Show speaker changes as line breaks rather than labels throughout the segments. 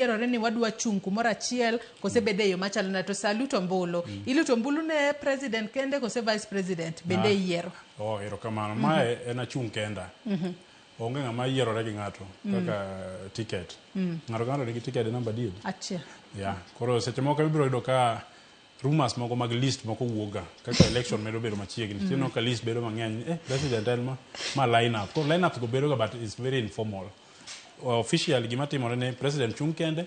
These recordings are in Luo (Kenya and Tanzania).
Yierore ni wadwa chung' kumoro achiel kose bede e yo machalo nade to sa luto ombulu. Iluto ombulu ne president kende kose vice president bende
Ah.
iyiero?
Oh, erokamano. Mae en achung' kenda. Onge ng'ama yierore gi ng'ato kaka ticket. Ng'ato ka ng'ato nigi ticket namba adi?
Achiel.
Yeah. Koro seche moko ibiro yudo ka rumors moko mag list moko wuok ga kaka election medo bedo machiegni. Tineno ka list bedo mang'eny. President en ma line up. Koro line up go bedo ga, but it's very informal. Officially gima timore ni president chung' kende,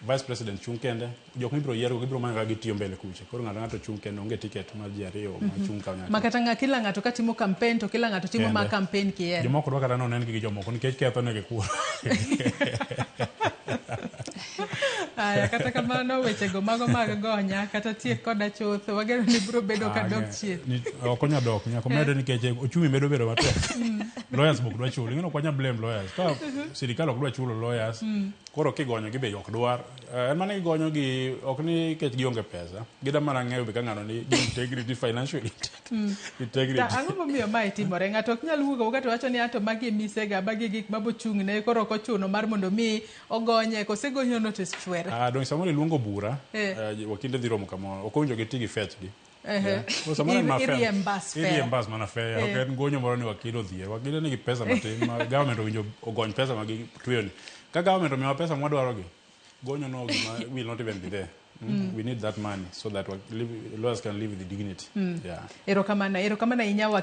vice president chung' kende, jok mibiro yier go gibiro manyo kaka gitiyo mbele kucha. Koro ng'ato ng'ato chung' kende, onge ticket mar ji ariyo ma chung' kanyakla.
Ma kata ng'a kila ng'ato katimo campaign to kila ng'ato timo ma
Kende.
campaign kien.
Jomoko dwa kata nonen gi gi jomoko nikech ketho negi kura.
Aya, kata kamano wechego mago mag gonya kata tiek koda chuth wageno ni biro bedo ka dok chien.
Ok onya dok, nyaka omede nikech ochumi medo bedo matek. Lawyers bok dwa chulo. Ing'eno ok wanya blame lawyers. Ka sirikal ok dwa chulo lawyers, koro kigonyo gi be ok dwar. En mana gigonyo gi ok ni nikech gionge pesa. Gida mana ng'eyo be ka ng'ano ni gi integrity, financial integrity.
Ta ang'o momiyo mae timore? Ng'ato ok nyal wuok awuoka to wacho ni ato magi e misega, magi e gik mabochung' ne koro ok ochuno mar mondo mi ogonye kose gonyo notice chwere.
Ah, dong samoro iluongo bura, wakinde dhi romo kamoro. Ok owinjo giti gi fech gi. Koro samoro en ma fair.
I-reimburse fair.
I-reimburse mana fair. Ok en gonyo moro ni wakil odhier. Wakinde nigi pesa matin ma government owinjo ogony pesa ma gitweyo ni. Ka government omiyowa pesa mwadwaro gi, gonyo no gima will not even be there. We need that money so that lawyers can live with dignity. Yeah.
Erokamano, erokamano ahinya wakil.